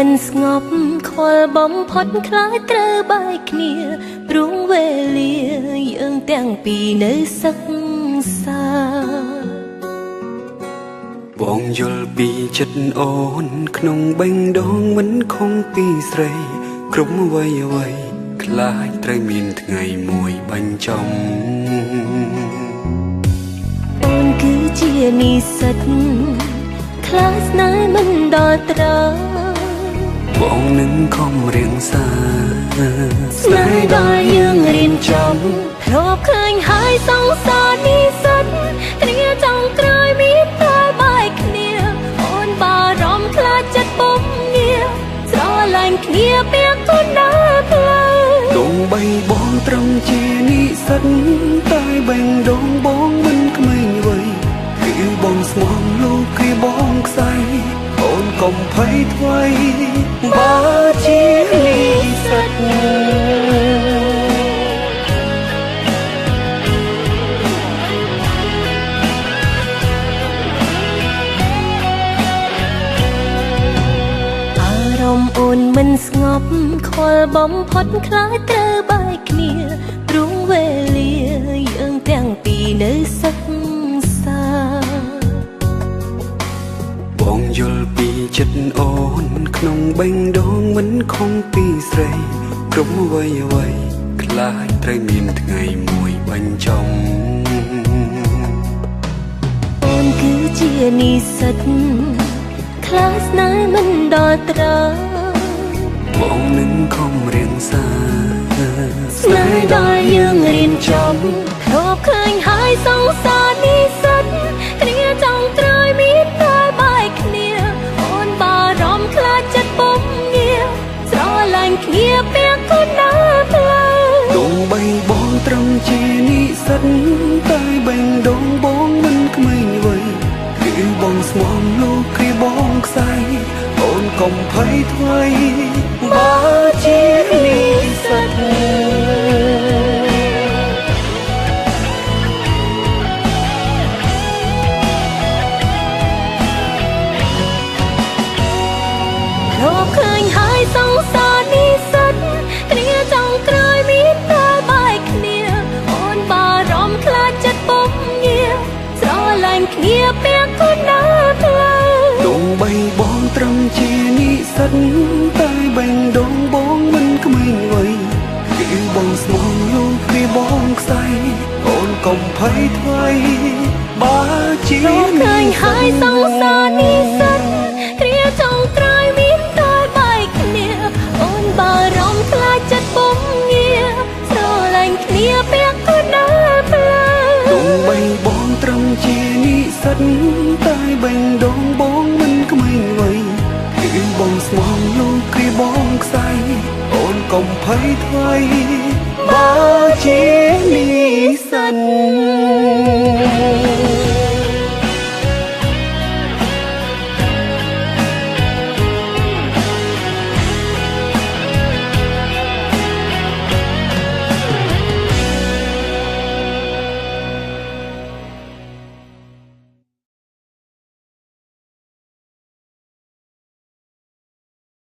មិនស្ងប់ខ្វល់បំផុតខ្លាចត្រូវបែកគ្នាព្រោះវេលាយើងទាំងពីរនៅសិក្សាបងយល់ពីចិត្តអូនក្នុងបេះដូងមិនខំពីស្រីគ្រប់អ្វីអ្វីខ្លាចត្រូវមានថ្ងៃមួយបាញ់ចំអូនគឺជានិស្សិតខ្លាចស្នេហ៍មិនដល់ត្រង់បងនឹងខំរៀងសាស្នេហ៍ដល់យើងរៀនចំរកឃើញហើយសង្សារនិស្សិតគ្នាចង់ក្រោយមានតែបែកគ្នាអូនបារម្ភខ្លាចចិត្តពុំងារស្រឡាញ់គ្នាពាក់កណ្ដាលផ្លូវទោះបីបងត្រង់ជានិស្សិតតែបេះដូងបងមិនក្មេងវ័យគឺបងស្មងលោកគឺបងខ្សែអូនកុំភ័យថ្វីបើជានិស្សិតអារម្មណ៍អូនមិនស្ងប់ខ្វល់បំផុតខ្លាចត្រូវបែកគ្នាព្រោះវេលាយើងទាំងពីរនៅសិក្សាបងយល់ពីចិត្តអូនក្នុងបេះដូងមិនខំពីស្រីគ្រប់អ្វីអ្វីខ្លាចត្រូវមានថ្ងៃមួយបាញ់ចំអូនគឺជានិស្សិតខ្លាចស្នេហ៍មិនដល់ត្រង់បងនឹងខំរៀងសាស្នេហ៍ដល់យើងរៀនចំរកឃើញហើយសង្សារនិស្សិតគ្នាចង់ក្រោយមានតែបែកគ្នាអូនបារម្ភខ្លាចចិត្តពុំងារស្រឡាញ់គ្នាពាក់កណ្ដាលផ្លូវទោះបីបងត្រង់ជានិស្សិតតែបេះដូងបងមិនក្មេងវ័យគឺបងស្មងលោកគឺបងខ្សែអូនកុំភ័យថ្វីបើជានិស្សិតរកឃើញហើយសង្សារនិស្សិតគ្នាចង់ក្រោយមានតែបែកគ្នាអូនបារម្ភខ្លាចចិត្តពុំងារស្រឡាញ់គ្នាពាក់កណ្ដាលផ្លូវទោះបីបងត្រង់ជានិស្សិតតែបេះដូងបងមិនក្មេងវ័យគឺបងស្មងលោកគឺបងខ្សែអូនកុំភ័យថ្វីបើជារកឃើញហើយសង្សារនិស្សិតគ្នាចង់ក្រោយមានតែបែកគ្នាអូនបារម្ភខ្លាចចិត្តពុំងារស្រឡាញ់គ្នាពាក់កណ្ដាលផ្លូវទោះបីបងត្រង់ជានិស្សិតតែបេះដូងបងមិនក្មេងវ័យគឺបងស្មងលោកគឺបងខ្សែអូនកុំភ័យថ្វីបើជានិស្សិត